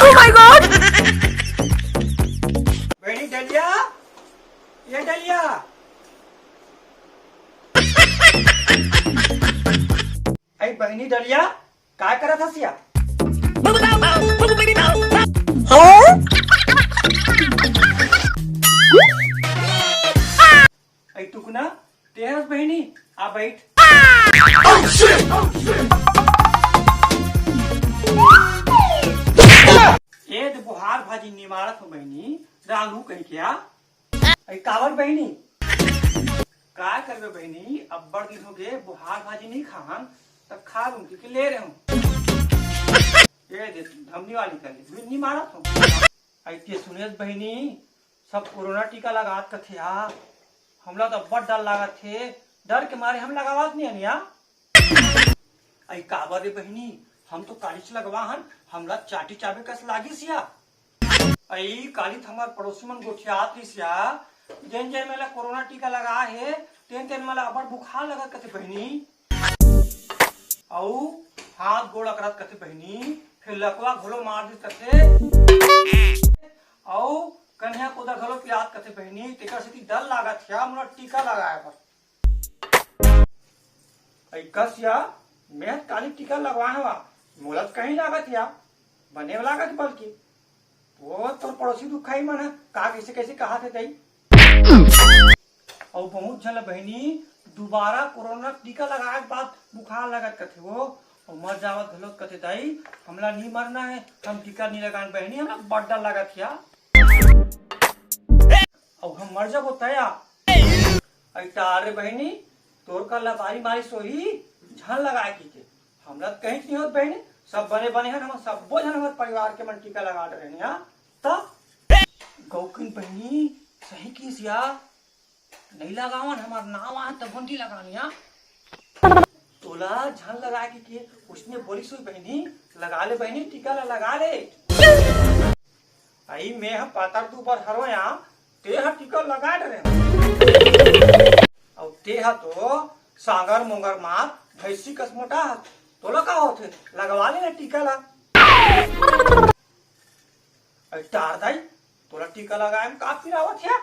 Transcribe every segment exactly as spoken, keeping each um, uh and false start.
Oh my God! बहिनी डलिया, ये डलिया। अई बहिनी डलिया, काय करत हस या? अई टुकना, ते हस बहिनी, आ बैठ। ए दे बोहार भाजी निमारत हो बहिनी, रालू कहिके आ। अई काबर बहिनी? काय करबे बहिनी, अब्बड़ दिन होगे बोहार भाजी नइ खान, त खा लूं कहिके ले रेहेंव। ए दे धमनी वाली कर ले, बिन्नी मारत हो। अई ते सुनेस बहिनी, सब कोरोना टीका लगात कथे यार, हमला तो अब्बड़ डर लागत हे, डर के मारे हम लगावत नइ हन या। अई काबर रे बहिनी, हम तो कालीच लगवा हन, हमला चाटी चाबे कस लागिस या। अई काली त हमर पड़ोसी मन गोठियात रहिस या, जेन जेन मेला कोरोना टीका लगा हे, तेन तेन मेला अब्बड़ बुखार लगत कथे बहिनी, अऊ हाथ गोड़ अकरत कथे बहिनी, फेर लकवा घलो मार दिस कथे, अऊ कनिहा कोदा घलो पिरात कथे बहिनी, तेकर सेती डर लागत हे मोला टीका लगाए बर। अई कस या, मैं ह काली टीका लगवाए हवा, मोला त कहीं लागत या, बने लागत बल्कि। वो तोर पड़ोसी दुखाई मन ह, का कइसे कइसे कहा थे दई। अऊ बहुत झन ल बहिनी, दोबारा कोरोना टीका लगाए के बाद बुखार लगत कथे वो, अऊ मर जावत घलो कथे दई, हमला नी मरना हे, हम टीका नी लगान बहिनी, हमला बड़ डर लगत या। अऊ हम मर जाबो तया। अई तार रे बहिनी, तोर का लबारी मारी सोही, झन लगाए कहिके। हमला त कहीं नहीं होत बहिनी, सब बने बने हन, हमर सब्बो झन हमर परिवार के मन टीका लगा डरे हन, हाँ? त गौकिन बहिनी, सही किस या, नहीं लगावन, हमर नाव आहे तब हम नहीं लगान या। तोला झन लगाए कहिके, उसने बोली सोई बहिनी, लगा ले बहिनी, टीका ला लगा ले। अई मैं ह पातर दुबर हरों या, ते ह टीका लगा डरे। अऊ ते ह तो सांगर मोंगर मार भैंसी कस मोटा ह, तोला का होथे, लगवा ले ना टीका ला। अई टार दाई, तोला टीका लगाए म का पिरावत हे?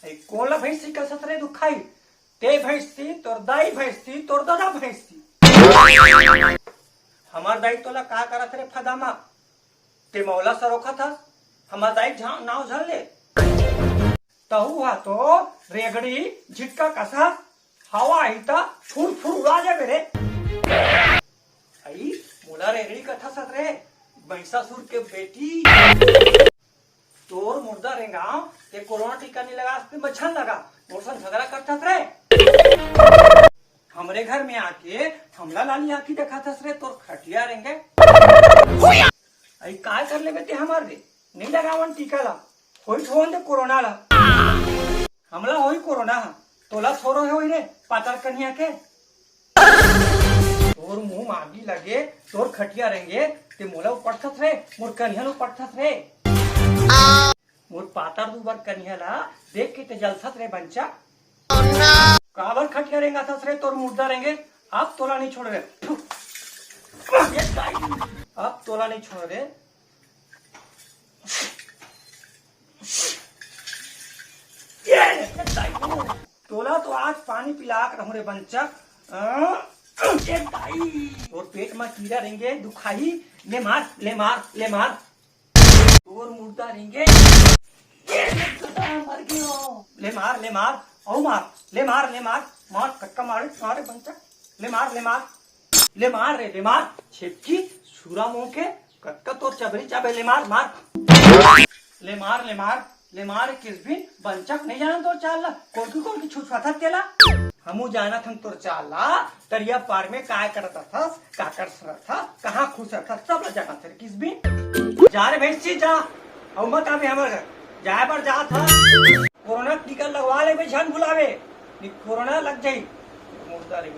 ए, कोन ला भैंसी कसत रे दुखाई? ते भैंसी, तोर दाई भैंसी, तोर ददा भैंसी। हमर दाई तोला का करत रे फदामा? ते मौला सरोखत हस, हमर दाई झा-, नाव झन ले। तहू हा तो रेगड़ी झिटका कसा, हवा ही त फुर फुर उड़ा जाबे रे। अई, मोला रेगड़ी कथा सत रे, भैंसासुर के बेटी। तोर मुर्दा रेंगाव, ते कोरोना टीका नहीं लगा, ते मच्छर लगा, मोर संग झगड़ा करथस रे। हमरे घर में आके हमला लाली आंखी देखाथस रे, तोर खटिया रेंगे। अई काय कर लेबे ते हमर रे, नहीं लगावन टीका ला, होई ठोन दे कोरोना ला। हमला होई कोरोना, तोला थोरो होई रे, पातर कन्या के। तोर मुंह मागी लगे, तोर खटिया रेंगे, ते मोला उपटथस रे, मोर कनिहा ल उपटथस रे। मोर पातर दुबर कनिहा ला देख के ते जलथस रे बंचा। काबर खटिया रेंगाथस रे, तोर मुर्दा रेंगे, अब तोला नहीं छोड़ रे। अब तोला नहीं छोड़ रे। तोला तो आज पानी पिला के रहूं रे बंचक। अं? ए दाई, तोर पेट म कीरा रेंगे, दुखाही। ले मार, ले मार, ले मार। तोर मुर्दा रेंगे। ए दादा, मर गयो। ले मार, ले मार, अउ मार, ले मार, ले मार, मार, कक्का मारे, मारे बंचक। ले मार, ले मार, ले मार रे, ले मार। छेपकी, सूरा मुंह के, कतका तोर चबरी चाबे, ले मार, मार। ले मार, ले मार, ले मार, किस भी बंचक नहीं जाना तोर चाल ला। कोलकी, कोलकी छुछवाथस तेला। हमू जानत हन तोर चाल ला, तरिया पार में काय करत हस, का करत हस, कहाँ खुश हस, सब ला जानत हन किस भी। जा रे भैंसी, जा। अउ मत आबे हमर घर। जाए बर जात हस। कोरोना टीका लगवा लेबे, झन भुलावे। नहीं कोरोना लग जाई। मुर्दा रे।